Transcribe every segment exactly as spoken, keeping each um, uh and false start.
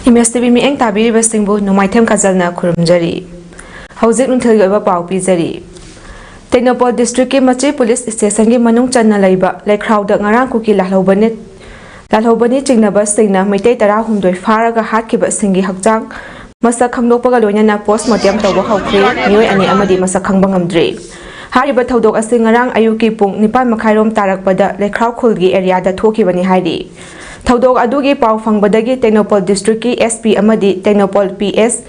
M ꯑꯦꯁ T V ꯃꯤꯠꯌꯦꯡ ꯇꯥꯕꯤꯔꯤꯕꯁꯤꯡꯕꯨ ꯅꯣꯡꯃꯥꯏꯊꯦꯝ ꯀꯖꯜꯅ ꯈꯨꯔꯨꯝꯖꯔꯤ꯫ ꯍꯧꯖꯤꯛ ꯅꯨꯡꯊꯤꯜꯒꯤ ꯑꯣꯏꯕ ꯄꯥꯎ ꯄꯤꯖꯔꯤ꯫ ꯇꯦꯡꯅꯧꯄꯜ ꯗꯤꯁꯇ꯭ꯔꯤꯛꯀꯤ ꯃꯆꯤ ꯄꯨꯂꯤꯁ ꯁ꯭ꯇꯦꯁꯟꯒꯤ ꯃꯅꯨꯡ ꯆꯟꯅ ꯂꯩꯕ ꯂꯩꯈ꯭ꯔꯥꯎꯗ ꯉꯔꯥꯡ ꯀꯨꯀꯤ ꯂꯥꯜꯍꯧꯕꯅꯤ, ꯂꯥꯜꯍꯧꯕꯅꯤ ꯆꯤꯡꯅꯕꯁꯤꯡꯅ ꯃꯩꯇꯩ ꯇꯔꯥꯍꯨꯝꯗꯣꯏ ꯐꯥꯔꯒ ꯍꯥꯠꯈꯤꯕꯁꯤꯡꯒꯤ ꯍꯛꯆꯥꯡ ꯃꯁꯛ ꯈꯪꯗꯣꯛꯄꯒ ꯂꯣꯏꯅꯅ ꯄꯣꯁꯃꯣꯔꯇꯦꯝ ꯇꯧꯕ ꯍꯧꯈ꯭ꯔꯦ꯫ ꯃꯤꯑꯣꯏ ꯑꯅꯤ ꯑꯃꯗꯤ ꯃꯁꯛ ꯈꯪꯕ ꯉꯝꯗ꯭ꯔꯤ꯫ ꯍꯥꯏꯔꯤꯕ ꯊꯧꯗꯣꯛ ꯑꯁꯤ ꯉꯔꯥꯡ ꯑꯌꯨꯛꯀꯤ ꯄꯨꯡ ꯅꯤꯄꯥꯟ ꯃꯈꯥꯏꯔꯣꯝ ꯇꯥꯔꯛꯄꯗ ꯂꯩꯈ꯭ꯔꯥꯎ ꯈꯨꯜꯒꯤ ꯑꯦꯔꯤꯌꯥꯗ ꯊꯣꯛꯈꯤꯕꯅꯤ ꯍꯥꯏꯔꯤ꯫ ꯊꯧꯗꯣꯛ ꯑꯗꯨꯒꯤ ꯄꯥꯎ ꯐꯪꯕꯗꯒꯤ ꯇꯦꯡꯅꯧꯄꯜ ꯗꯤꯁꯇ꯭ꯔꯤꯛꯀꯤ ꯑꯦꯁ ꯄꯤ ꯑꯃꯗꯤ ꯇꯦꯡꯅꯧꯄꯜ ꯄꯤ ꯑꯦꯁ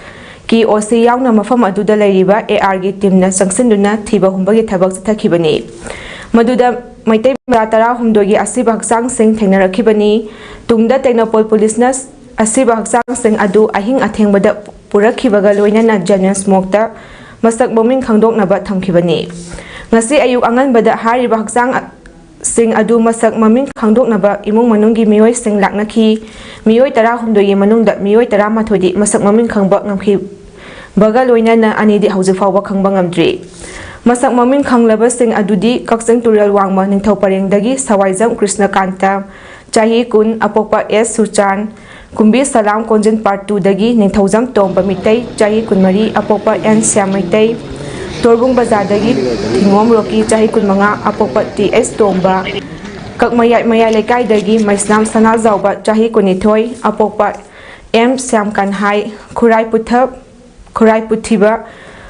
ꯀꯤ ꯑꯣ ꯁꯤ ꯌꯥꯎꯅ ꯃꯐꯝ ꯑꯗꯨꯗ ꯂꯩꯔꯤꯕ ꯑꯦ ꯑꯥꯔꯒꯤ ꯇꯤꯝꯅ ꯆꯪꯁꯤꯟꯗꯨꯅ ꯊꯤꯕ ꯍꯨꯝꯕꯒꯤ ꯊꯕꯛ ꯆꯠꯊꯈꯤꯕꯅꯤ꯫ ꯃꯗꯨꯗ ꯃꯩꯇꯩ ꯃꯆꯥ ꯇꯔꯥꯍꯨꯝꯗꯣꯏꯒꯤ ꯑꯁꯤꯕ ꯍꯛꯆꯥꯡꯁꯤꯡ ꯊꯦꯡꯅꯔꯛꯈꯤꯕꯅꯤ꯫ ꯇꯨꯡꯗ ꯇꯦꯡꯅꯧꯄꯜ ꯄꯨꯂꯤꯁꯅ ꯑꯁꯤꯕ ꯍꯛꯆꯥꯡꯁꯤꯡ ꯑꯗꯨ ꯑꯍꯤꯡ ꯑꯊꯦꯡꯕꯗ ꯄꯨꯔꯛꯈꯤꯕꯒ ꯂꯣꯏꯅꯅ ꯖꯦꯅꯤꯝꯁ ꯃꯣꯔꯒꯇ ꯃꯁꯛ ꯃꯃꯤꯡ ꯈꯪꯗꯣꯛꯅꯕ ꯊꯝꯈꯤꯕꯅꯤ꯫ ꯉꯁꯤ ꯑꯌꯨꯛ ꯑꯉꯟꯕꯗ ꯍꯥꯏꯔꯤꯕ ꯍꯛꯆꯥꯡ ꯁꯤꯡ ꯑꯗꯨ ꯃꯁꯛ ꯃꯃꯤꯡ ꯈꯪꯗꯣꯛꯅꯕ ꯏꯃꯨꯡ ꯃꯅꯨꯡꯒꯤ ꯃꯤꯑꯣꯏꯁꯤꯡ ꯂꯥꯛꯅꯈꯤ꯫ ꯃꯤꯑꯣꯏ ꯇꯔꯥꯍꯨꯝꯗꯣꯏꯒꯤ ꯃꯅꯨꯡꯗ ꯃꯤꯑꯣꯏ ꯇꯔꯥꯃꯥꯊꯣꯏꯗꯤ ꯃꯁꯛ ꯃꯃꯤꯡ ꯈꯪꯕ ꯉꯝꯈꯤꯕꯒ ꯂꯣꯏꯅꯅ ꯑꯅꯤꯗꯤ ꯍꯧꯖꯤꯛ ꯐꯥꯎꯕ ꯈꯪꯕ ꯉꯝꯗ꯭ꯔꯤ꯫ ꯃꯁꯛ ꯃꯃꯤꯡ ꯈꯪꯂꯕꯁꯤꯡ ꯑꯗꯨꯗꯤ ꯀꯛꯆꯤꯡ ꯇꯨꯔꯦꯜ ꯋꯥꯡꯃ ꯅꯤꯡꯊꯧ ꯄꯔꯦꯡꯗꯒꯤ ꯁꯋꯥꯏꯖꯝ ꯀ꯭ꯔꯤꯁꯅꯀꯥꯟꯇ, ꯆꯍꯤ ꯀꯨꯟ, ꯑꯄꯣꯛꯄ ꯑꯦꯁ ꯁꯨꯆꯥꯟ, ꯀꯨꯝꯕꯤ ꯁꯂꯥꯝ ꯀꯣꯟꯖꯤꯟ ꯄꯥꯔꯠ ꯇꯨꯗꯒꯤ ꯅꯤꯡꯊꯧꯖꯝ ꯇꯣꯝꯕ ꯃꯤꯇꯩ, ꯆꯍꯤ ꯀꯨꯟꯃꯔꯤ, ꯑꯄꯣꯛꯄ ꯑꯦꯟ ꯁ꯭ꯌꯥꯝ ꯃꯩꯇꯩ, ꯇꯣꯔꯕꯨꯡ ꯕꯖꯥꯔꯗꯒꯤ ꯊꯤꯡꯉꯣꯝ ꯔꯣꯀꯤ, ꯆꯍꯤ ꯀꯨꯟꯃꯉꯥ, ꯑꯄꯣꯛꯄ ꯇꯤ ꯑꯦꯁ ꯇꯣꯝꯕ, ꯀꯛꯃꯌꯥꯏ ꯃꯌꯥꯏ ꯂꯩꯀꯥꯏꯗꯒꯤ ꯃꯩꯁꯅꯥꯝ ꯁꯅꯥꯖꯥꯎꯕ, ꯆꯍꯤ ꯀꯨꯟꯅꯤꯊꯣꯏ, ꯑꯄꯣꯛꯄ ꯑꯦꯝ ꯁ꯭ꯌꯥꯝ ꯀꯟꯍꯥꯏ, ꯈꯨꯔꯥꯏ ꯄꯨꯊ-, ꯈꯨꯔꯥꯏ ꯄꯨꯊꯤꯕ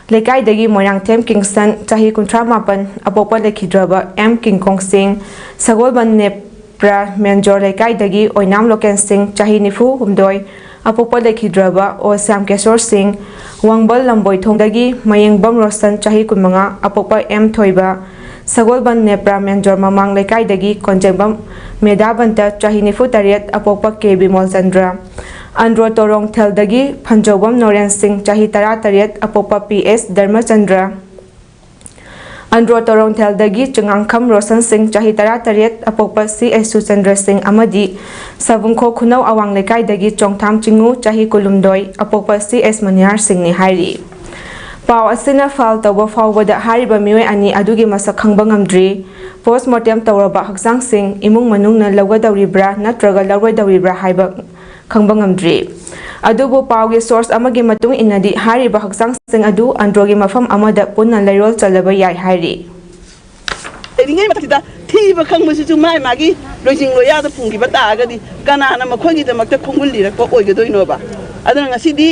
ꯂꯩꯀꯥꯏꯗꯒꯤ ꯃꯣꯏꯔꯥꯡꯊꯦꯝ ꯀꯤꯡꯁꯟ, ꯆꯍꯤ ꯀꯨꯟꯊ꯭ꯔꯥ ꯃꯥꯄꯟ, ꯑꯄꯣꯛꯄ ꯂꯩꯈꯤꯗ꯭ꯔꯕ ꯑꯦꯝ ꯀꯤꯡꯀꯣꯡ ꯁꯤꯡ, ꯁꯒꯣꯜꯕꯟ ꯅꯦꯄ꯭ꯔꯥ ꯃꯦꯟꯖꯣꯔ ꯂꯩꯀꯥꯏꯗꯒꯤ ꯑꯣꯏꯅꯥꯝ ꯂꯣꯀꯦꯟ ꯁꯤꯡ, ꯆꯍꯤ ꯅꯤꯐꯨ ꯍꯨꯝꯗꯣꯏ, ꯑꯄꯣꯛꯄ ꯂꯩꯈꯤꯗ꯭ꯔꯕ ꯑꯣ ꯁ꯭ꯌꯥꯝ ꯀꯦꯁꯣꯔ ꯁꯤꯡ, ꯋꯥꯡꯕꯜ ꯂꯝꯕꯣꯏ ꯊꯣꯡꯗꯒꯤ ꯃꯌꯦꯡꯕꯝ ꯔꯣꯁꯟ, ꯆꯍꯤ ꯀꯨꯟꯃꯉꯥ, ꯑꯄꯣꯛꯄ ꯑꯦꯝ ꯊꯣꯏꯕ, ꯁꯒꯣꯜꯕꯟ ꯅꯦꯄ꯭ꯔꯥ ꯃꯦꯟꯖꯣꯔ ꯃꯃꯥꯡ ꯂꯩꯀꯥꯏꯗꯒꯤ ꯀꯣꯟꯖꯦꯡꯕꯝ ꯃꯦꯗꯥꯕꯟꯇ, ꯆꯍꯤ ꯅꯤꯐꯨ ꯇꯔꯦꯠ, ꯑꯄꯣꯛꯄ ꯀꯦ ꯕꯤꯃꯣꯜ ꯆꯟꯗ꯭ꯔ, ꯑꯟꯗ꯭ꯔꯣ ꯇꯣꯔꯣꯡꯊꯦꯜꯗꯒꯤ ꯐꯟꯖꯧꯕꯝ ꯅꯣꯔꯦꯟ ꯁꯤꯡ, ꯆꯍꯤ ꯇꯔꯥꯇꯔꯦꯠ, ꯑꯄꯣꯛꯄ ꯄꯤ ꯑꯦꯁ ꯙꯔꯃꯆꯟꯗ꯭ꯔ, ꯑꯟꯗ꯭ꯔꯣ ꯇꯣꯔꯣꯡꯊꯦꯜꯗꯒꯤ ꯆꯉꯥꯡꯈꯝ ꯔꯣꯁꯟ ꯁꯤꯡ, ꯆꯍꯤ ꯇꯔꯥꯇꯔꯦꯠ, ꯑꯄꯣꯛꯄ ꯁꯤ ꯑꯦꯁ ꯁꯨꯆꯟꯗ꯭ꯔ ꯁꯤꯡ ꯑꯃꯗꯤ ꯁꯕꯨꯡꯈꯣꯛ ꯈꯨꯅꯧ ꯑꯋꯥꯡ ꯂꯩꯀꯥꯏꯗꯒꯤ ꯆꯣꯡꯊꯥꯝ ꯆꯤꯡꯉꯨ, ꯆꯍꯤ ꯀꯨꯟꯍꯨꯝꯗꯣꯏ, ꯑꯄꯣꯛꯄ ꯁꯤ ꯑꯦꯁ ꯃꯅꯤꯍꯥꯔ ꯁꯤꯡꯅꯤ ꯍꯥꯏꯔꯤ꯫ ꯄꯥꯎ ꯑꯁꯤꯅ ꯐꯥꯏꯜ ꯇꯧꯕ ꯐꯥꯎꯕꯗ ꯍꯥꯏꯔꯤꯕ ꯃꯤꯑꯣꯏ ꯑꯅꯤ ꯑꯗꯨꯒꯤ ꯃꯁꯛ ꯈꯪꯕ ꯉꯝꯗ꯭ꯔꯤ꯫ ꯄꯣꯁꯃꯣꯔꯇꯦꯝ ꯇꯧꯔꯕ ꯍꯛꯆꯥꯡꯁꯤꯡ ꯏꯃꯨꯡ ꯃꯅꯨꯡꯅ ꯂꯧꯒꯗꯧꯔꯤꯕ꯭ꯔꯥ ꯅꯠꯇ꯭ꯔꯒ ꯂꯧꯔꯣꯏꯗꯧꯔꯤꯕ꯭ꯔꯥ ꯍꯥꯏꯕ ꯈꯪꯕ ꯉꯝꯗ꯭ꯔꯤ꯫ ꯑꯗꯨꯕꯨ ꯄꯥꯎꯒꯤ ꯁꯣꯔꯁ ꯑꯃꯒꯤ ꯃꯇꯨꯡ ꯏꯟꯅꯗꯤ ꯍꯥꯏꯔꯤꯕ ꯍꯛꯆꯥꯡꯁꯤꯡ ꯑꯗꯨ ꯑꯟꯗ꯭ꯔꯣꯒꯤ ꯃꯐꯝ ꯑꯃꯗ ꯄꯨꯟꯅ ꯂꯩꯔꯣꯜ ꯆꯜꯂꯕ ꯌꯥꯏ ꯍꯥꯏꯔꯤ꯫ ꯂꯩꯔꯤꯉꯩ ꯃꯇꯝꯁꯤꯗ ꯊꯤꯕ ꯈꯪꯕꯁꯤꯁꯨ ꯃꯥꯏ ꯃꯥꯒꯤ ꯂꯣꯏꯖꯤꯡ ꯂꯣꯏꯌꯥꯗ ꯐꯨꯝꯈꯤꯕ ꯇꯥꯔꯒꯗꯤ ꯀꯅꯥꯅ ꯃꯈꯣꯏꯒꯤꯗꯃꯛꯇ ꯈꯣꯡꯒꯨꯜ ꯂꯤꯔꯛꯄ ꯑꯣꯏꯒꯗꯣꯏꯅꯣꯕ? ꯑꯗꯨꯅ ꯉꯁꯤꯗꯤ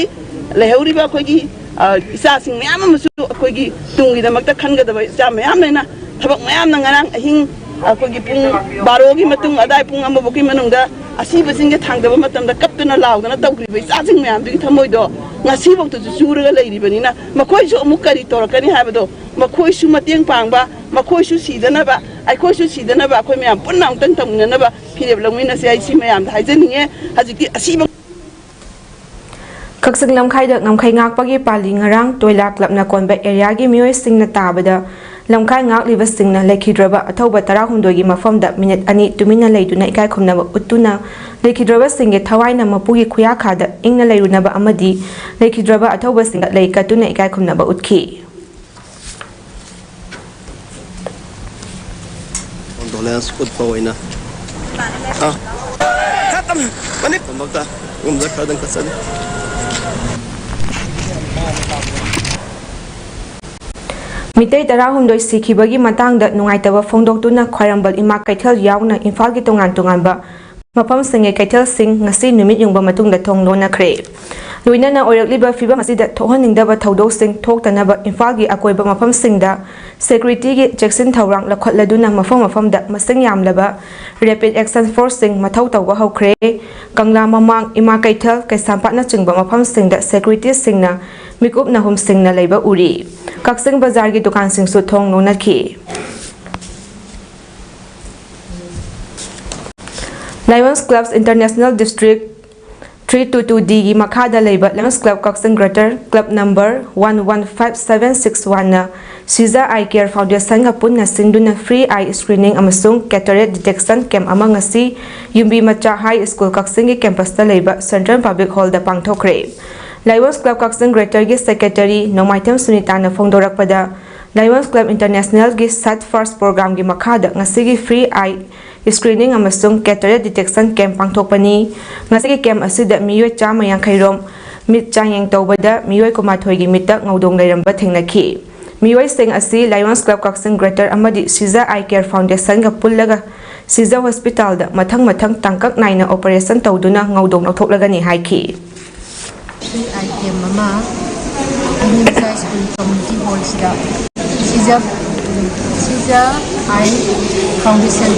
ꯂꯩꯍꯧꯔꯤꯕ ꯑꯩꯈꯣꯏꯒꯤ, ꯑ, ꯏꯆꯥꯁꯤꯡ ꯃꯌꯥꯝ ꯑꯃꯁꯨ ꯑꯩꯈꯣꯏꯒꯤ ꯇꯨꯡꯒꯤꯗꯃꯛꯇ ꯈꯟꯒꯗꯕ ꯏꯆꯥ ꯃꯌꯥꯝ ꯂꯩꯅ ꯊꯕꯛ ꯃꯌꯥꯝꯅ ꯉꯔꯥꯡ ꯑꯍꯤꯡ ꯑꯩꯈꯣꯏꯒꯤ ꯄꯨꯡ ꯕꯥꯔꯣꯒꯤ ꯃꯇꯨꯡ ꯑꯗꯥꯏ ꯄꯨꯡ ꯑꯃꯐꯥꯎꯒꯤ ꯃꯅꯨꯡꯗ ꯑꯁꯤꯕꯁꯤꯡꯁꯦ ꯊꯥꯡꯗꯕ ꯃꯇꯝꯗ ꯀꯞꯇꯨꯅ ꯂꯥꯎꯗꯅ ꯇꯧꯈ꯭ꯔꯤꯕ ꯏꯆꯥꯁꯤꯡ ꯃꯌꯥꯝꯗꯨꯒꯤ ꯊꯃꯣꯏꯗꯣ ꯉꯁꯤꯐꯥꯎꯗꯁꯨ ꯆꯨꯔꯒ ꯂꯩꯔꯤꯕꯅꯤꯅ ꯃꯈꯣꯏꯁꯨ ꯑꯃꯨꯛ ꯀꯔꯤ ꯇꯧꯔꯛꯀꯅꯤ ꯍꯥꯏꯕꯗꯣ, ꯃꯈꯣꯏꯁꯨ ꯃꯇꯦꯡ ꯄꯥꯡꯕ, ꯃꯈꯣꯏꯁꯨ ꯁꯤꯗꯅꯕ, ꯑꯩꯈꯣꯏꯁꯨ ꯁꯤꯗꯅꯕ, ꯑꯩꯈꯣꯏ ꯃꯌꯥꯝ ꯄꯨꯟꯅ ꯑꯃꯨꯛꯇꯪ ꯇꯧꯃꯤꯟꯅꯅꯕ ꯐꯤꯔꯦꯞ ꯂꯧꯃꯤꯟꯅꯁꯦ꯫ ꯑꯩ ꯁꯤ ꯃꯌꯥꯝꯗ ꯍꯥꯏꯖꯅꯤꯡꯉꯦ꯫ ꯍꯧꯖꯤꯛꯇꯤ ꯑꯁꯤꯕ ꯀꯛꯆꯤꯡ ꯂꯝꯈꯥꯏꯗ ꯉꯝꯈꯩ ꯉꯥꯛꯄꯒꯤ ꯄꯥꯜꯂꯤ ꯉꯔꯥꯡ ꯇꯣꯏꯂꯥ ꯀ꯭ꯂꯕꯅ ꯀꯣꯟꯕ ꯑꯦꯔꯤꯌꯥꯒꯤ ꯃꯤꯑꯣꯏꯁꯤꯡꯅ ꯇꯥꯕꯗ ꯂꯝꯈꯥꯏ ꯉꯥꯛꯂꯤꯕꯁꯤꯡꯅ ꯂꯩꯈꯤꯗ꯭ꯔꯕ ꯑꯊꯧꯕ ꯇꯔꯥꯍꯨꯝꯗꯣꯏꯒꯤ ꯃꯐꯝꯗ ꯃꯤꯅꯤꯠ ꯑꯅꯤ ꯇꯨꯃꯤꯟꯅ ꯂꯩꯗꯨꯅ ꯏꯀꯥꯏ ꯈꯨꯝꯅꯕ ꯎꯠꯇꯨꯅ ꯂꯩꯈꯤꯗ꯭ꯔꯕꯁꯤꯡꯒꯤ ꯊꯋꯥꯏꯅ ꯃꯄꯨꯒꯤ ꯈꯨꯌꯥꯈꯥꯗ ꯏꯪꯅ ꯂꯩꯔꯨꯅꯕ ꯑꯃꯗꯤ ꯂꯩꯈꯤꯗ꯭ꯔꯕ ꯑꯊꯧꯕꯁꯤꯡꯗ ꯂꯩ ꯀꯠꯇꯨꯅ ꯏꯀꯥꯏ ꯈꯨꯝꯅꯕ ꯎꯠꯈꯤ꯫ ꯀꯣꯟꯗꯣꯂꯦꯟꯁ ꯎꯠꯄ ꯑꯣꯏꯅ ꯑꯥ, ꯈꯔ ꯇꯞꯅ, ꯃꯅꯤꯞ! ꯇꯣꯝꯕꯛꯇ ꯔꯨꯝꯗ ꯈꯔꯗꯪ ꯀꯠꯆꯒꯦ꯫ ꯃꯤꯇꯩ ꯇꯔꯥꯍꯨꯝꯗꯣꯏ ꯁꯤꯈꯤꯕꯒꯤ ꯃꯇꯥꯡꯗ ꯅꯨꯡꯉꯥꯏꯇꯕ ꯐꯣꯡꯗꯣꯛꯇꯨꯅ ꯈ꯭ꯋꯥꯏꯔꯝꯕꯟ ꯏꯃꯥ ꯀꯩꯊꯦꯜ ꯌꯥꯎꯅ ꯏꯝꯐꯥꯜꯒꯤ ꯇꯣꯉꯥꯟ ꯇꯣꯉꯥꯟꯕ ꯃꯐꯝꯁꯤꯡꯒꯤ ꯀꯩꯊꯦꯜꯁꯤꯡ ꯉꯁꯤ ꯅꯨꯃꯤꯠ ꯌꯨꯡꯕ ꯃꯇꯨꯡꯗ ꯊꯣꯡ ꯂꯣꯟꯅꯈ꯭ꯔꯦ꯫ ꯂꯣꯏꯅꯅ ꯑꯣꯏꯔꯛꯂꯤꯕ ꯐꯤꯚꯝ ꯑꯁꯤꯗ ꯊꯣꯛꯍꯟꯅꯤꯡꯗꯕ ꯊꯧꯗꯣꯛꯁꯤꯡ ꯊꯣꯛꯇꯅꯕ ꯏꯝꯐꯥꯜꯒꯤ ꯑꯀꯣꯏꯕ ꯃꯐꯝꯁꯤꯡꯗ ꯁꯦꯀ꯭ꯌꯨꯔꯤꯇꯤꯒꯤ ꯆꯦꯛꯁꯤꯟ ꯊꯧꯔꯥꯡ ꯂꯧꯈꯠꯂꯗꯨꯅ ꯃꯐꯝ ꯃꯐꯝꯗ ꯃꯁꯤꯡ ꯌꯥꯝꯂꯕ ꯔꯦꯄꯤꯗ ꯑꯦꯛꯁꯟ ꯐꯣꯔꯁꯁꯤꯡ ꯃꯊꯧ ꯇꯧꯕ ꯍꯧꯈ꯭ꯔꯦ꯫ ꯀꯪꯂꯥ ꯃꯃꯥꯡ, ꯏꯃꯥ ꯀꯩꯊꯦꯜ, ꯀꯩꯁꯥꯝꯄꯥꯠꯅꯆꯤꯡꯕ ꯃꯐꯝꯁꯤꯡꯗ ꯁꯦꯀ꯭ꯌꯨꯔꯤꯇꯤꯁꯤꯡꯅ ꯃꯤꯀꯨꯞꯅ ꯍꯨꯝꯁꯤꯡꯅ ꯂꯩꯕ ꯎꯔꯤ꯫ ꯀꯛꯆꯤꯡ ꯕꯖꯥꯔꯒꯤ ꯗꯨꯀꯥꯟꯁꯤꯡꯁꯨ ꯊꯣꯡ ꯂꯣꯟꯅꯈꯤ꯫ Lions Clubs International District three two two D ꯒꯤ ꯃꯈꯥꯗ ꯂꯩꯕ Lions Club ꯀꯛꯆꯤꯡ Greater Club number one one five seven six one ꯅ ꯁꯤꯖꯥ ꯑꯥꯏ ꯀꯦꯌꯔ ꯐꯥꯎꯟꯗꯦꯁꯟꯒ ꯄꯨꯟꯅ ꯁꯤꯟꯗꯨꯅ free eye screening ꯑꯃꯁꯨꯡ cataract detection camp ꯑꯃ ꯉꯁꯤ ꯌꯨꯝꯕꯤ ꯃꯆꯥ ꯍꯥꯏ ꯁ꯭ꯀꯨꯜ ꯀꯛꯆꯤꯡꯒꯤ ꯀꯦꯝꯄꯁꯇ ꯂꯩꯕ ꯁꯦꯟꯇ꯭ꯔꯦꯜ ꯄꯕ꯭ꯂꯤꯛ ꯍꯣꯜꯗ ꯄꯥꯡꯊꯣꯛꯈ꯭ꯔꯦ꯫ Lions Club ꯀꯛꯆꯤꯡ Greaterꯒꯤ Secretary ꯅꯣꯡꯃꯥꯏꯊꯦꯝ ꯁꯨꯅꯤꯇꯥꯅ ꯐꯣꯡꯗꯣꯔꯛꯄꯗ, Lions Club Internationalꯒꯤ Sat First Programꯒꯤ ꯃꯈꯥꯗ ꯉꯁꯤꯒꯤ free eye screening ꯑꯃꯁꯨꯡ cataract detection camp ꯄꯥꯡꯊꯣꯛꯄꯅꯤ꯫ ꯉꯁꯤꯒꯤ camp ꯑꯁꯤꯗ ꯃꯤꯑꯣꯏ ꯆꯥꯝꯃ ꯌꯥꯡꯈꯩ ꯔꯣꯝ ꯃꯤꯠ ꯆꯥꯡꯌꯦꯡ ꯇꯧꯕꯗ ꯃꯤꯑꯣꯏ ꯀꯨꯟꯃꯥꯊꯣꯏꯒꯤ ꯃꯤꯠꯇ ꯉꯧꯗꯣꯡ ꯂꯩꯔꯝꯕ ꯊꯦꯡꯅꯈꯤ꯫ ꯃꯤꯑꯣꯏꯁꯤꯡ ꯑꯁꯤ Lions Club ꯀꯛꯆꯤꯡ Greater ꯑꯃꯗꯤ Shija Eye Care Foundationꯒ ꯄꯨꯜꯂꯒ Shija Hospitalꯗ ꯃꯊꯪ ꯃꯊꯪ ꯇꯥꯡꯀꯛ ꯅꯥꯏꯅ operation ꯇꯧꯗꯨꯅ ꯉꯧꯗꯣꯡ ꯂꯧꯊꯣꯛꯂꯒꯅꯤ ꯍꯥꯏꯈꯤ꯫ Free eye camp ꯑꯃ ꯏꯝꯐꯥꯜ ꯁ꯭ꯀꯨꯜ ꯀꯝꯃ꯭ꯌꯨꯅꯤꯇꯤ ꯍꯣꯜꯁꯤꯗ Shija, Shija Eye Foundation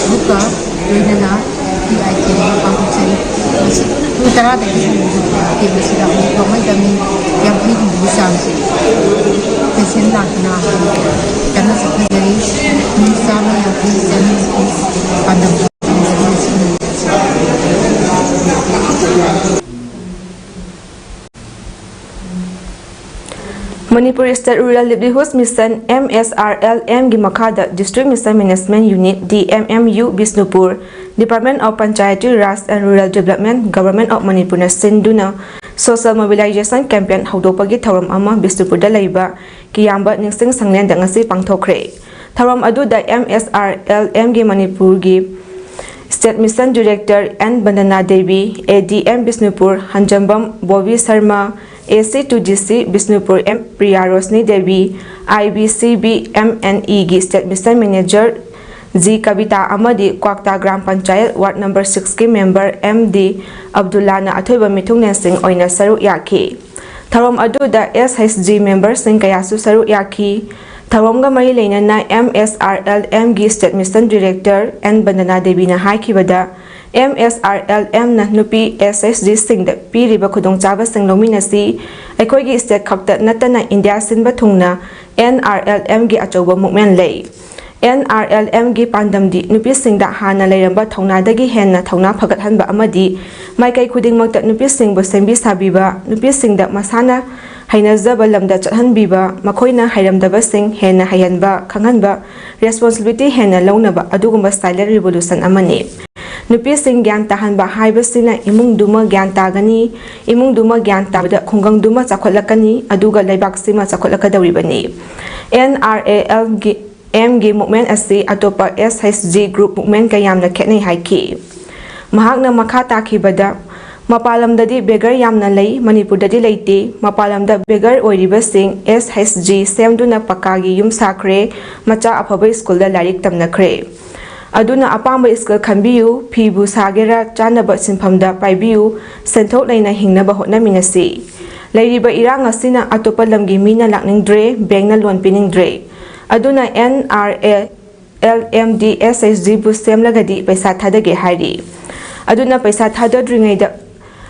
ꯒ꯭ꯔꯨꯞꯀ ꯂꯣꯏꯅꯅ free eye camp ꯑꯃ ꯄꯥꯡꯊꯣꯛꯆꯔꯤ꯫ ꯃꯁꯤ ꯄꯨꯡ ꯇꯔꯥꯗꯒꯤ ꯍꯧꯕ camp ꯑꯁꯤꯗ ꯍꯧꯖꯤꯛ ꯐꯥꯎꯉꯩꯗ ꯃꯤ ꯌꯥꯡꯈꯩ ꯍꯨꯝꯐꯨꯒꯤ ꯆꯥꯡꯁꯤ patient ꯂꯥꯛꯇꯨꯅ ꯀꯟꯅ ꯆꯠꯊꯖꯔꯤ꯫ ꯃꯤ ꯆꯥꯝꯃ ꯌꯥꯡꯈꯩ, ꯆꯅꯤꯃꯨꯛꯀꯤ ꯄꯥꯟꯗꯝ ꯊꯝꯖꯔꯤ꯫ Manipur State Rural Livelihood Mission, M S R L M ꯒꯤ ꯃꯈꯥꯗ District Mission Management Unit, D M M U, Bishnupur, Department of Panchayati Raj and Rural Development, Government of Manipurꯅ ꯁꯤꯟꯗꯨꯅ social mobilization campaign ꯍꯧꯗꯣꯛꯄꯒꯤ ꯊꯧꯔꯝ ꯑꯃ ꯕꯤꯁꯅꯨꯄꯨꯔꯗ ꯂꯩꯕ ꯀꯤꯌꯥꯝꯕ ꯅꯤꯡꯁꯤꯡ ꯁꯪꯂꯦꯟꯗ ꯉꯁꯤ ꯄꯥꯡꯊꯣꯛꯈ꯭ꯔꯦ꯫ ꯊꯧꯔꯝ ꯑꯗꯨꯗ M S R L M ꯒꯤ ꯃꯅꯤꯄꯨꯔꯒꯤ State Mission Director N Vandana Devi, A D M Bishnupur ꯍꯟꯖꯝꯕꯝ Bobby Sharma, A C to D C Bishnupur M Priya Roshni Devi, I B C B M and E ꯒꯤ State Mission Manager G ꯀꯕꯤꯇꯥ ꯑꯃꯗꯤ ꯀ꯭ꯋꯥꯛꯇꯥ gram panchayat Ward number six ꯀꯤ member M D ꯑꯕꯗꯨꯜꯂꯥꯅ ꯑꯊꯣꯏꯕ ꯃꯤꯊꯨꯡꯂꯦꯟꯁꯤꯡ ꯑꯣꯏꯅ ꯁꯔꯨꯛ ꯌꯥꯈꯤ꯫ ꯊꯧꯔꯝ ꯑꯗꯨꯗ S H G memberꯁꯤꯡ ꯀꯌꯥꯁꯨ ꯁꯔꯨꯛ ꯌꯥꯈꯤ꯫ ꯊꯧꯔꯝꯒ ꯃꯔꯤ ꯂꯩꯅꯅ M S R L M ꯒꯤ State Mission Director N ꯕꯟꯗꯅꯥ ꯗꯦꯕꯤꯅ ꯍꯥꯏꯈꯤꯕꯗ, M S R L M ꯅ ꯅꯨꯄꯤ S H G ꯁꯤꯡꯗ ꯄꯤꯔꯤꯕ ꯈꯨꯗꯣꯡꯆꯥꯕꯁꯤꯡ ꯂꯧꯃꯤꯟꯅꯁꯤ꯫ ꯑꯩꯈꯣꯏꯒꯤ state ꯈꯛꯇ ꯅꯠꯇꯅ India ꯁꯤꯟꯕ ꯊꯨꯡꯅ N R L M ꯒꯤ ꯑꯆꯧꯕ movement ꯂꯩ꯫ N R L M ꯒꯤ ꯄꯥꯟꯗꯝꯗꯤ ꯅꯨꯄꯤꯁꯤꯡꯗ ꯍꯥꯟꯅ ꯂꯩꯔꯝꯕ ꯊꯧꯅꯥꯗꯒꯤ ꯍꯦꯟꯅ ꯊꯧꯅꯥ ꯐꯒꯠꯍꯟꯕ ꯑꯃꯗꯤ ꯃꯥꯏꯀꯩ ꯈꯨꯗꯤꯡꯃꯛꯇ ꯅꯨꯄꯤꯁꯤꯡꯕꯨ ꯁꯦꯝꯕꯤ ꯁꯥꯕꯤꯕ, ꯅꯨꯄꯤꯁꯤꯡꯗ ꯃꯁꯥꯅ ꯍꯩꯅꯖꯕ ꯂꯝꯗ ꯆꯠꯍꯟꯕꯤꯕ, ꯃꯈꯣꯏꯅ ꯍꯩꯔꯝꯗꯕꯁꯤꯡ ꯍꯦꯟꯅ ꯍꯩꯍꯟꯕ, ꯈꯪꯍꯟꯕ, responsibility ꯍꯦꯟꯅ ꯂꯧꯅꯕ ꯑꯗꯨꯒꯨꯝꯕ silent revolution ꯑꯃꯅꯤ꯫ ꯅꯨꯄꯤꯁꯤꯡ ꯒ꯭ꯌꯥꯟ ꯇꯥꯍꯟꯕ ꯍꯥꯏꯕꯁꯤꯅ ꯏꯃꯨꯡꯗꯨꯃ ꯒ꯭ꯌꯥꯟ ꯇꯥꯒꯅꯤ, ꯏꯃꯨꯡꯗꯨꯃ ꯒ꯭ꯌꯥꯟ ꯇꯥꯕꯗ ꯈꯨꯡꯒꯪꯗꯨꯃ ꯆꯥꯎꯈꯠꯂꯛꯀꯅꯤ, ꯑꯗꯨꯒ ꯂꯩꯕꯥꯛꯁꯤꯃ ꯆꯥꯎꯈꯠꯂꯛꯀꯗꯧꯔꯤꯕꯅꯤ꯫ ꯑꯦꯟ ꯑꯥꯔ ꯑꯦ ꯑꯦꯜꯒꯤ ꯑꯦꯝꯒꯤ ꯃꯨꯞꯃꯦꯟ ꯑꯁꯤ ꯑꯇꯣꯞꯄ ꯑꯦꯁ ꯑꯩꯆ ꯖꯤ ꯒ꯭ꯔꯨꯞ ꯃꯨꯞꯃꯦꯟꯒ ꯌꯥꯝꯅ ꯈꯦꯠꯅꯩ ꯍꯥꯏꯈꯤ꯫ ꯃꯍꯥꯛꯅ ꯃꯈꯥ ꯇꯥꯈꯤꯕꯗ, ꯃꯄꯥꯟ ꯂꯝꯗꯗꯤ ꯕꯦꯒꯔ ꯌꯥꯝꯅ ꯂꯩ, ꯃꯅꯤꯄꯨꯔꯗꯗꯤ ꯂꯩꯇꯦ꯫ ꯃꯄꯥꯟ ꯂꯝꯗ ꯕꯦꯒꯔ ꯑꯣꯏꯔꯤꯕꯁꯤꯡ ꯑꯦꯁ ꯑꯩꯆ ꯖꯤ ꯁꯦꯝꯗꯨꯅ ꯄꯀꯥꯒꯤ ꯌꯨꯝ ꯁꯥꯈ꯭ꯔꯦ, ꯃꯆꯥ ꯑꯐꯕ ꯁ꯭ꯀꯨꯜꯗ ꯂꯥꯏꯔꯤꯛ ꯇꯝꯅꯈ꯭ꯔꯦ꯫ ꯑꯗꯨꯅ ꯑꯄꯥꯝꯕ ꯁ꯭ꯀꯨꯜ ꯈꯟꯕꯤꯌꯨ, ꯐꯤꯕꯨ ꯁꯥꯒꯦꯔꯥ, ꯆꯥꯅꯕ ꯁꯤꯟꯐꯝꯗ ꯄꯥꯏꯕꯤꯌꯨ, ꯁꯦꯟꯊꯣꯛ ꯂꯩꯅ ꯍꯤꯡꯅꯕ ꯍꯣꯠꯅꯃꯤꯟꯅꯁꯤ꯫ ꯂꯩꯔꯤꯕ ꯏꯔꯥꯡ ꯑꯁꯤꯅ ꯑꯇꯣꯞꯄ ꯂꯝꯒꯤ ꯃꯤꯅ ꯂꯥꯛꯅꯤꯡꯗ꯭ꯔꯦ, ꯕꯦꯡꯅ ꯂꯣꯟ ꯄꯤꯅꯤꯡꯗ꯭ꯔꯦ꯫ ꯑꯗꯨꯅ N R A L M D S H ꯖꯤꯕꯨ ꯁꯦꯝꯂꯒꯗꯤ ꯄꯩꯁꯥ ꯊꯥꯗꯒꯦ ꯍꯥꯏꯔꯤ꯫ ꯑꯗꯨꯅ ꯄꯩꯁꯥ ꯊꯥꯗꯗ꯭ꯔꯤꯉꯩꯗ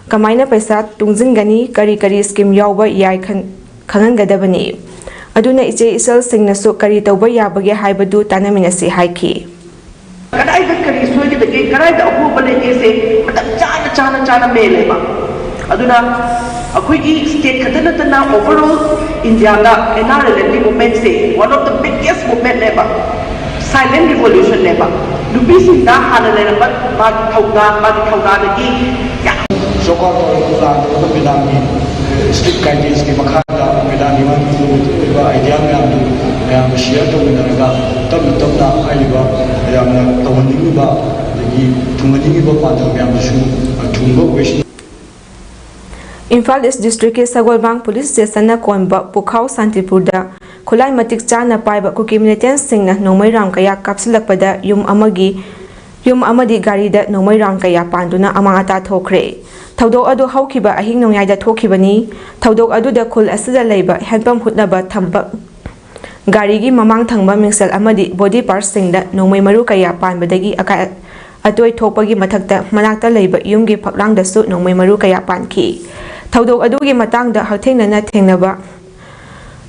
ꯀꯃꯥꯏꯅ ꯄꯩꯁꯥ ꯇꯨꯡꯁꯤꯟꯒꯅꯤ, ꯀꯔꯤ ꯀꯔꯤ ꯁ꯭ꯀꯤꯝ ꯌꯥꯎꯕ ꯌꯥꯏ ꯈꯪ-, ꯈꯪꯍꯟꯒꯗꯕꯅꯤ꯫ ꯑꯗꯨꯅ ꯏꯆꯦ ꯏꯆꯜꯁꯤꯡꯅꯁꯨ ꯀꯔꯤ ꯇꯧꯕ ꯌꯥꯕꯒꯦ ꯍꯥꯏꯕꯗꯨ ꯇꯥꯟꯅꯃꯤꯟꯅꯁꯤ ꯍꯥꯏꯈꯤ꯫ ꯀꯗꯥꯏꯗ ꯀꯔꯤ ꯁꯣꯏꯒꯗꯒꯦ, ꯀꯗꯥꯏꯗ ꯑꯍꯣꯕ ꯂꯩꯒꯦꯁꯦ ꯃꯇꯝ ꯆꯥꯅ, ꯆꯥꯅ, ꯆꯥꯅ ꯃꯦꯜꯂꯦꯕ꯫ ꯑꯗꯨꯅ ꯑꯩꯈꯣꯏꯒꯤ state ꯈꯛꯇ ꯅꯠꯇꯅ overall India ꯗ ꯑꯦꯟ ꯑꯥꯔ ꯑꯦꯜ ꯑꯦꯝꯒꯤ movement ꯁꯦ one of the biggest movement ꯅꯦꯕ, silent revolution ꯅꯦꯕ꯫ ꯅꯨꯄꯤꯁꯤꯡꯗ ꯍꯥꯟꯅ ꯂꯩꯔꯝꯕ ꯃꯥꯒꯤ ꯊꯧꯗꯥ, ꯃꯥꯒꯤ ꯊꯧꯗꯥꯗꯒꯤ ꯌꯥꯝ ꯖꯣꯕ ꯀꯥꯔꯗ ꯇꯧꯔꯤꯕ ꯄ꯭ꯂꯥꯟ ꯇꯧꯔꯤꯕ ꯃꯦꯗꯥꯝꯒꯤ strict guidance ꯀꯤ ꯃꯈꯥꯗ ꯃꯦꯗꯥꯝꯒꯤ ꯃꯥꯒꯤ innovative ꯑꯣꯏꯕ idea ꯃꯌꯥꯝꯗꯨ ꯃꯌꯥꯝꯒ share ꯇꯧꯃꯤꯟꯅꯔꯒ ꯇꯞꯅ ꯇꯞꯅ ꯍꯥꯏꯔꯤꯕ ꯃꯌꯥꯝꯅ ꯇꯧꯍꯟꯅꯤꯡꯉꯤꯕ ꯑꯗꯒꯤ ꯊꯨꯡꯍꯟꯅꯤꯡꯉꯤꯕ ꯄꯥꯟꯗꯝ ꯃꯌꯥꯝꯗꯨꯁꯨ ꯊꯨꯡꯕ ꯑꯣꯏꯁꯅꯨ꯫ ꯏꯝꯐꯥꯜ ꯏꯁ ꯗꯤꯁꯇ꯭ꯔꯤꯛꯀꯤ ꯁꯒꯣꯜꯕꯥꯡ ꯄꯨꯂꯤꯁ ꯁ꯭ꯇꯦꯁꯟꯅ ꯀꯣꯟꯕ ꯄꯨꯈꯥꯎ ꯁꯥꯟꯇꯤꯄꯨꯔꯗ ꯈꯨꯠꯂꯥꯏ ꯃꯇꯤꯛ ꯆꯥꯅ ꯄꯥꯏꯕ ꯀꯨꯀꯤ ꯃꯤꯂꯤꯇꯦꯟꯠꯁꯤꯡꯅ ꯅꯣꯡꯃꯩ ꯔꯥꯎꯟ ꯀꯌꯥ ꯀꯥꯞꯁꯤꯜꯂꯛꯄꯗ ꯌꯨꯝ ꯑꯃꯒꯤ, ꯌꯨꯝ ꯑꯃꯗꯤ ꯒꯥꯔꯤꯗ ꯅꯣꯡꯃꯩ ꯔꯥꯎꯟ ꯀꯌꯥ ꯄꯥꯟꯗꯨꯅ ꯑꯃꯥꯡ ꯑꯇꯥ ꯊꯣꯛꯈ꯭ꯔꯦ꯫ ꯊꯧꯗꯣꯛ ꯑꯗꯨ ꯍꯧꯈꯤꯕ ꯑꯍꯤꯡ ꯅꯣꯡꯌꯥꯏꯗ ꯊꯣꯛꯈꯤꯕꯅꯤ꯫ ꯊꯧꯗꯣꯛ ꯑꯗꯨꯗ ꯈꯨꯜ ꯑꯁꯤꯗ ꯂꯩꯕ ꯍꯦꯟꯄꯝ ꯍꯨꯠꯅꯕ ꯊꯝꯕ ꯒꯥꯔꯤꯒꯤ ꯃꯃꯥꯡ ꯊꯪꯕ ꯃꯤꯡꯁꯦꯜ ꯑꯃꯗꯤ body parts ꯁꯤꯡꯗ ꯅꯣꯡꯃꯩ ꯃꯔꯨ ꯀꯌꯥ ꯄꯥꯟꯕꯗꯒꯤ ꯑꯀꯥꯏ ꯑꯇꯣꯏ ꯊꯣꯛꯄꯒꯤ ꯃꯊꯛꯇ ꯃꯅꯥꯛꯇ ꯂꯩꯕ ꯌꯨꯝꯒꯤ ꯐꯛꯂꯥꯡꯗꯁꯨ ꯅꯣꯡꯃꯩ ꯃꯔꯨ ꯀꯌꯥ ꯄꯥꯟꯈꯤ꯫ ꯊꯧꯗꯣꯛ ꯑꯗꯨꯒꯤ ꯃꯇꯥꯡꯗ ꯍꯛꯊꯦꯡꯅꯅ ꯊꯦꯡꯅꯕ,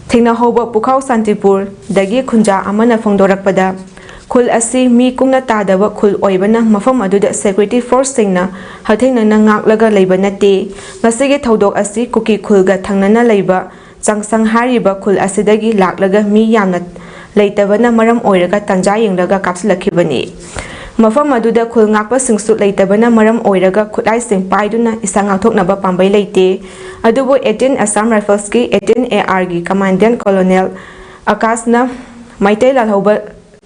ꯊꯦꯡꯅꯍꯧꯕ ꯄꯨꯈꯥꯎ ꯁꯥꯟꯇꯤꯄꯨꯔꯗꯒꯤ ꯈꯨꯟꯖꯥ ꯑꯃꯅ ꯐꯣꯡꯗꯣꯔꯛꯄꯗ, ꯈꯨꯜ ꯑꯁꯤ ꯃꯤ ꯀꯨꯡꯅ ꯇꯥꯗꯕ ꯈꯨꯜ ꯑꯣꯏꯕꯅ ꯃꯐꯝ ꯑꯗꯨꯗ security force ꯁꯤꯡꯅ ꯍꯛꯊꯦꯡꯅꯅ ꯉꯥꯛꯂꯒ ꯂꯩꯕ ꯅꯠꯇꯦ꯫ ꯃꯁꯤꯒꯤ ꯊꯧꯗꯣꯛ ꯑꯁꯤ ꯀꯨꯀꯤ ꯈꯨꯜꯒ ꯊꯪꯅꯅ ꯂꯩꯕ ꯆꯥꯡꯁꯪ ꯍꯥꯏꯔꯤꯕ ꯈꯨꯜ ꯑꯁꯤꯗꯒꯤ ꯂꯥꯛꯂꯒ ꯃꯤ ꯌꯥꯝꯅ ꯂꯩꯇꯕꯅ ꯃꯔꯝ ꯑꯣꯏꯔꯒ ꯇꯥꯟꯖꯥ ꯌꯦꯡꯂꯒ ꯀꯥꯞꯁꯤꯜꯂꯛꯈꯤꯕꯅꯤ꯫ ꯃꯐꯝ ꯑꯗꯨꯗ ꯈꯨꯜ ꯉꯥꯛꯄꯁꯤꯡꯁꯨ ꯂꯩꯇꯕꯅ ꯃꯔꯝ ꯑꯣꯏꯔꯒ ꯈꯨꯠꯂꯥꯏꯁꯤꯡ ꯄꯥꯏꯗꯨꯅ ꯏꯁꯥ ꯉꯥꯛꯊꯣꯛꯅꯕ ꯄꯥꯝꯕꯩ ꯂꯩꯇꯦ꯫ ꯑꯗꯨꯕꯨ eighteen Assam Riflesꯀꯤ eighteen ARꯒꯤ Commandant Colonel ꯑꯀꯥꯁꯅ Meitei ꯂꯥꯜꯍꯧꯕ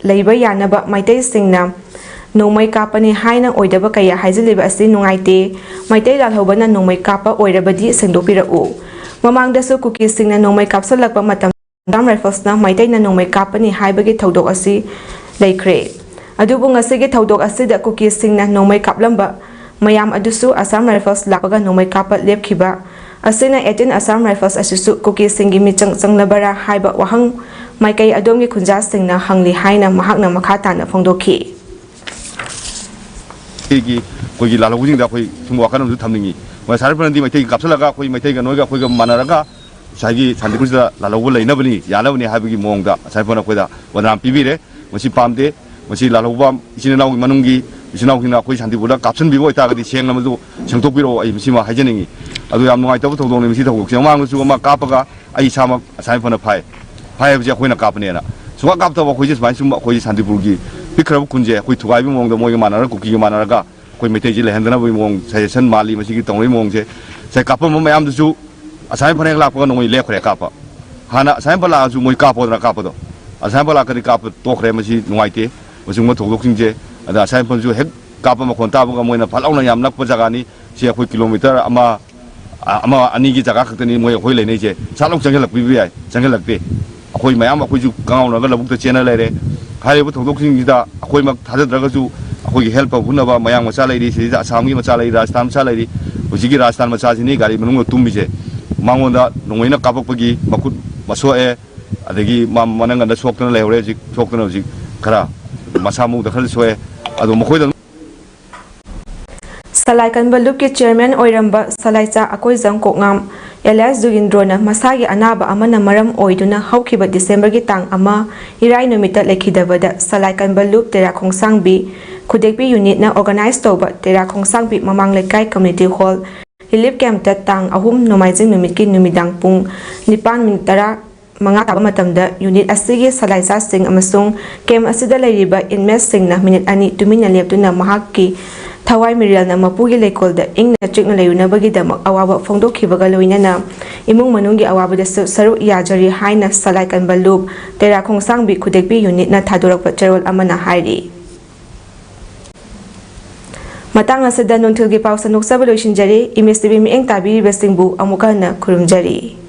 ꯂꯩꯕ ꯌꯥꯅꯕ ꯃꯩꯇꯩꯁꯤꯡꯅ ꯅꯣꯡꯃꯩ ꯀꯥꯞꯄꯅꯤ ꯍꯥꯏꯅ ꯑꯣꯏꯗꯕ ꯀꯌꯥ ꯍꯥꯏꯖꯤꯜꯂꯤꯕ ꯑꯁꯤ ꯅꯨꯡꯉꯥꯏꯇꯦ꯫ ꯃꯩꯇꯩ ꯂꯥꯜꯍꯧꯕꯅ ꯅꯣꯡꯃꯩ ꯀꯥꯞꯄ ꯑꯣꯏꯔꯕꯗꯤ ꯁꯦꯡꯗꯣꯛꯄꯤꯔꯛꯎ꯫ ꯃꯃꯥꯡꯗꯁꯨ ꯀꯨꯀꯤꯁꯤꯡꯅ ꯅꯣꯡꯃꯩ ꯀꯥꯞꯁꯤꯜꯂꯛꯄ ꯃꯇꯝ Assam Riflesꯅ ꯃꯩꯇꯩꯅ ꯅꯣꯡꯃꯩ ꯀꯥꯞꯄꯅꯤ ꯍꯥꯏꯕꯒꯤ ꯊꯧꯗꯣꯛ ꯑꯁꯤ ꯂꯩꯈ꯭ꯔꯦ꯫ ꯑꯗꯨꯕꯨ ꯉꯁꯤꯒꯤ ꯊꯧꯗꯣꯛ ꯑꯁꯤꯗ ꯀꯨꯀꯤꯁꯤꯡꯅ ꯅꯣꯡꯃꯩ ꯀꯥꯞꯂꯝꯕ ꯃꯌꯥꯝ ꯑꯗꯨꯁꯨ Assam Rifles ꯂꯥꯛꯄꯒ ꯅꯣꯡꯃꯩ ꯀꯥꯞꯄ ꯂꯦꯞꯈꯤꯕ ꯑꯁꯤꯅ eighteen Assam Rifles ꯑꯁꯤꯁꯨ ꯀꯨꯀꯤꯁꯤꯡꯒꯤ ꯃꯤꯆꯪ ꯆꯪꯂꯕꯔꯥ ꯍꯥꯏꯕ ꯋꯥꯍꯪ ꯃꯥꯏꯀꯩ ꯑꯗꯣꯝꯒꯤ ꯈꯨꯟꯖꯥꯁꯤꯡꯅ ꯍꯪꯂꯤ ꯍꯥꯏꯅ ꯃꯍꯥꯛꯅ ꯃꯈꯥ ꯇꯥꯅ ꯐꯣꯡꯗꯣꯛꯈꯤ꯫ ꯑꯩꯒꯤ ꯑꯩꯈꯣꯏꯒꯤ ꯂꯥꯜꯍꯧꯕꯁꯤꯡꯗ ꯑꯩꯈꯣꯏ ꯁꯨꯝꯕ ꯋꯥꯈꯜ ꯑꯃꯁꯨ ꯊꯝꯅꯤꯡꯉꯤ꯫ ꯃꯣꯏ ꯑꯁꯥꯏ ꯐꯅꯗꯤ ꯃꯩꯇꯩꯒ ꯀꯥꯞꯁꯤꯜꯂꯒ ꯑꯩꯈꯣꯏ ꯃꯩꯇꯩꯒ ꯅꯣꯏꯒ ꯑꯩꯈꯣꯏꯒ ꯃꯥꯟꯅꯔꯒ ꯉꯁꯥꯏꯒꯤ ꯁꯥꯟꯇꯤꯄꯨꯔꯁꯤꯗ ꯂꯥꯜꯍꯧꯕ ꯂꯩꯅꯕꯅꯤ, ꯌꯥꯅꯕꯅꯤ ꯍꯥꯏꯕꯒꯤ ꯃꯑꯣꯡꯗ ꯑꯁꯥꯏ ꯐꯅ ꯑꯩꯈꯣꯏꯗ ꯋꯥꯗꯅꯥꯝ ꯄꯤꯕꯤꯔꯦ꯫ ꯃꯁꯤ ꯄꯥꯝꯗꯦ꯫ ꯃꯁꯤ ꯂꯥꯜꯍꯧꯕ ꯏꯆꯤꯟ ꯏꯅꯥꯎꯒꯤ ꯃꯅꯨꯡꯒꯤ ꯏꯆꯤꯟ ꯏꯅꯥꯎꯁꯤꯡꯅ ꯑꯩꯈꯣꯏ ꯁꯥꯟꯇꯤꯄꯨꯔꯗ ꯀꯥꯞꯁꯤꯟꯕꯤꯕ ꯑꯣꯏꯇꯥꯔꯒꯗꯤ ꯁꯦꯡꯅ ꯃꯗꯨ ꯁꯦꯡꯗꯣꯛꯄꯤꯔꯛꯑꯣ꯫ ꯑꯩ ꯃꯁꯤꯃ ꯍꯥꯏꯖꯅꯤꯡꯉꯤ꯫ ꯑꯗꯨ ꯌꯥꯝ ꯅꯨꯡꯉꯥꯏꯇꯕ ꯊꯧꯗꯣꯛꯅꯤ ꯃꯁꯤ ꯊꯧꯗꯣꯛꯁꯦ꯫ ꯃꯃꯥꯡꯗꯁꯨ ꯑꯃ ꯀꯥꯞꯄꯒ ꯑꯩ ꯏꯁꯥꯃꯛ ꯑꯁꯥꯏ ꯐꯅ ꯐꯥꯏ꯫ ꯐꯥꯏ ꯍꯥꯏꯕꯁꯦ ꯑꯩꯈꯣꯏꯅ ꯀꯥꯞꯄꯅꯦꯅ꯫ ꯁꯨꯡꯀꯥꯞ ꯀꯥꯞꯇꯕ ꯑꯩꯈꯣꯏꯁꯦ ꯁꯨꯃꯥꯏꯅ ꯁꯨꯝ ꯑꯩꯈꯣꯏꯁꯦ ꯁꯥꯟꯇꯤꯄꯨꯔꯒꯤ ꯄꯤꯛꯈ꯭ꯔꯕ ꯈꯨꯟꯁꯦ ꯑꯩꯈꯣꯏ ꯊꯨꯒꯥꯏꯕꯒꯤ ꯃꯑꯣꯡꯗ ꯃꯣꯏꯒ ꯃꯥꯟꯅꯔꯒ ꯀꯨꯀꯤꯒ ꯃꯥꯟꯅꯔꯒ ꯑꯩꯈꯣꯏ ꯃꯩꯇꯩꯁꯦ ꯂꯩꯍꯟꯗꯅꯕꯒꯤ ꯃꯑꯣꯡ suggestion ꯃꯥꯜꯂꯤ ꯃꯁꯤꯒꯤ ꯇꯧꯅꯔꯤꯕ ꯃꯑꯣꯡꯁꯦ꯫ ꯉꯁꯥꯏ ꯀꯥꯞꯄꯝꯕ ꯃꯌꯥꯝꯗꯨꯁꯨ ꯑꯁꯥꯏ ꯐꯅ ꯍꯦꯛ ꯂꯥꯛꯄꯒ ꯅꯣꯡꯃꯩ ꯂꯦꯞꯈ꯭ꯔꯦ ꯀꯥꯞꯄ꯫ ꯍꯥꯟꯅ ꯑꯁꯥꯏ ꯐꯅ ꯂꯥꯛꯑꯁꯨ ꯃꯣꯏ ꯀꯥꯞꯄꯣꯗꯅ ꯀꯥꯞꯄꯗꯣ꯫ ꯑꯁꯥꯏ ꯐꯅ ꯂꯥꯛꯀꯗꯤ ꯀꯥꯞꯄ ꯇꯣꯛꯈ꯭ꯔꯦ꯫ ꯃꯁꯤ ꯅꯨꯡꯉꯥꯏꯇꯦ꯫ ꯃꯁꯤꯒꯨꯝꯕ ꯊꯧꯗꯣꯛꯁꯤꯡꯁꯦ ꯑꯗ ꯑꯁꯥꯏ ꯐꯅꯁꯨ ꯍꯦꯛ ꯀꯥꯞꯄ ꯃꯈꯣꯟ ꯇꯥꯕꯒ ꯃꯣꯏꯅ ꯐꯠ ꯂꯥꯎꯅ ꯌꯥꯝ ꯅꯛꯄ ꯖꯒꯥꯅꯤ꯫ ꯁꯤ ꯑꯩꯈꯣꯏ kilometre ꯑꯃ ꯑꯃ ꯑꯅꯤꯒꯤ ꯖꯒꯥ ꯈꯛꯇꯅꯤ ꯃꯣꯏ ꯑꯩꯈꯣꯏ ꯂꯩꯅꯩꯁꯦ꯫ ꯁꯠ ꯂꯥꯎ ꯆꯪꯁꯤꯜꯂꯛꯄꯤꯕ ꯌꯥꯏ, ꯆꯪꯁꯤꯜꯂꯛꯇꯦ꯫ ꯑꯩꯈꯣꯏ ꯃꯌꯥꯝ ꯑꯩꯈꯣꯏꯁꯨ ꯀꯉꯥꯎꯅꯔꯒ ꯂꯧꯕꯨꯛꯇ ꯆꯦꯟꯅ ꯂꯩꯔꯦ꯫ ꯍꯥꯏꯔꯤꯕ ꯊꯧꯗꯣꯛꯁꯤꯡꯁꯤꯗ ꯑꯩꯈꯣꯏꯃꯛ ꯊꯥꯖꯗ꯭ꯔꯒꯁꯨ ꯑꯩꯈꯣꯏꯒꯤ help ꯐꯪꯅꯕ ꯃꯌꯥꯡ ꯃꯆꯥ ꯂꯩꯔꯤ, ꯁꯤꯗꯩꯗ ꯑꯁꯥꯝꯒꯤ ꯃꯆꯥ ꯂꯩꯔꯤ, ꯔꯥꯖꯁꯊꯥꯟ ꯃꯆꯥ ꯂꯩꯔꯤ꯫ ꯍꯧꯖꯤꯛꯀꯤ ꯔꯥꯖꯁꯊꯥꯟ ꯃꯆꯥꯁꯤꯅꯤ ꯒꯥꯔꯤ ꯃꯅꯨꯡꯗ ꯇꯨꯝꯃꯤꯁꯦ꯫ ꯃꯉꯣꯟꯗ ꯅꯣꯡꯃꯩꯅ ꯀꯥꯞꯄꯛꯄꯒꯤ ꯃꯈꯨꯠ ꯁꯣꯛꯑꯦ, ꯑꯗꯒꯤ ꯃꯥ ꯃꯅꯪꯒꯟꯗ ꯁꯣꯛꯇꯅ ꯂꯩꯍꯧꯔꯦ꯫ ꯍꯧꯖꯤꯛ ꯁꯣꯛꯇꯅ ꯍꯧꯖꯤꯛ ꯈꯔ ꯃꯁꯥ ꯃꯎꯗ ꯈꯔ ꯁꯣꯛꯑꯦ꯫ ꯑꯗꯣ ꯃꯈꯣꯏꯗ ꯁꯂꯥꯏ ꯀꯟꯕ ꯂꯨꯞꯀꯤ chairman ꯑꯣꯏꯔꯝꯕ ꯁꯂꯥꯏꯆꯥ ꯑꯀꯣꯏꯖꯝ ꯀꯣꯛꯉꯥꯝ alias ꯖꯨꯒꯤꯟꯗ꯭ꯔꯣꯅ ꯃꯁꯥꯒꯤ ꯑꯅꯥꯕ ꯑꯃꯅ ꯃꯔꯝ ꯑꯣꯏꯗꯨꯅ ꯍꯧꯈꯤꯕ Decemberꯒꯤ ꯇꯥꯡ ꯑꯃ ꯏꯔꯥꯏ ꯅꯨꯃꯤꯠꯇ ꯂꯩꯈꯤꯗꯕꯗ ꯁꯂꯥꯏ ꯀꯟꯕ ꯂꯨꯞ ꯇꯦꯔꯥ ꯈꯣꯡꯁꯥꯡꯕꯤ ꯈꯨꯗꯦꯛꯄꯤ unitꯅ organize ꯇꯧꯕ ꯇꯦꯔꯥ ꯈꯣꯡꯁꯥꯡꯕꯤ ꯃꯃꯥꯡ ꯂꯩꯀꯥꯏ community hall relief campꯇ ꯇꯥꯡ ꯑꯍꯨꯝ ꯅꯣꯡꯃꯥꯏꯖꯤꯡ ꯅꯨꯃꯤꯠꯀꯤ ꯅꯨꯃꯤꯗꯥꯡ ꯄꯨꯡ ꯅꯤꯄꯥꯟ minute ꯇꯔꯥ ꯃꯉꯥ ꯇꯥꯕ ꯃꯇꯝꯗ unit ꯑꯁꯤꯒꯤ ꯁꯂꯥꯏꯁꯥꯁꯤꯡ ꯑꯃꯁꯨꯡ camp ꯑꯁꯤꯗ ꯂꯩꯔꯤꯕ inmateꯁꯤꯡꯅ minute ꯑꯅꯤ ꯇꯨꯃꯤꯟꯅ ꯂꯦꯞꯇꯨꯅ ꯃꯍꯥꯛꯀꯤ ꯊꯋꯥꯏ ꯃꯤꯔꯦꯜꯅ ꯃꯄꯨꯒꯤ ꯂꯩꯀꯣꯜꯗ ꯏꯪꯅ ꯆꯤꯛꯅ ꯂꯩꯔꯨꯅꯕꯒꯤꯗꯃꯛ ꯑꯋꯥꯕ ꯐꯣꯡꯗꯣꯛꯈꯤꯕꯒ ꯂꯣꯏꯅꯅ ꯏꯃꯨꯡ ꯃꯅꯨꯡꯒꯤ ꯑꯋꯥꯕꯗꯁꯨ ꯁꯔꯨꯛ ꯌꯥꯖꯔꯤ ꯍꯥꯏꯅ ꯁꯂꯥꯏ ꯀꯟꯕ ꯂꯨꯞ ꯇꯦꯔꯥ ꯈꯣꯡꯁꯥꯡꯕꯤ ꯈꯨꯗꯦꯛꯄꯤ unitꯅ ꯊꯥꯗꯣꯔꯛꯄ ꯆꯦꯔꯣꯜ ꯑꯃꯅ ꯍꯥꯏꯔꯤ꯫ ꯃꯇꯥꯡ ꯑꯁꯤꯗ ꯅꯨꯡꯊꯤꯜꯒꯤ ꯄꯥꯎ ꯁꯟꯗꯣꯛꯆꯕ ꯂꯣꯏꯁꯤꯟꯖꯔꯦ꯫ ꯏꯃꯦꯖ ꯇꯤꯚꯤ ꯃꯤꯠꯌꯦꯡ ꯇꯥꯕꯤꯔꯤꯕꯁꯤꯡꯕꯨ ꯑꯃꯨꯛ ꯍꯟꯅ ꯈꯨꯔꯨꯝꯖꯔꯤ꯫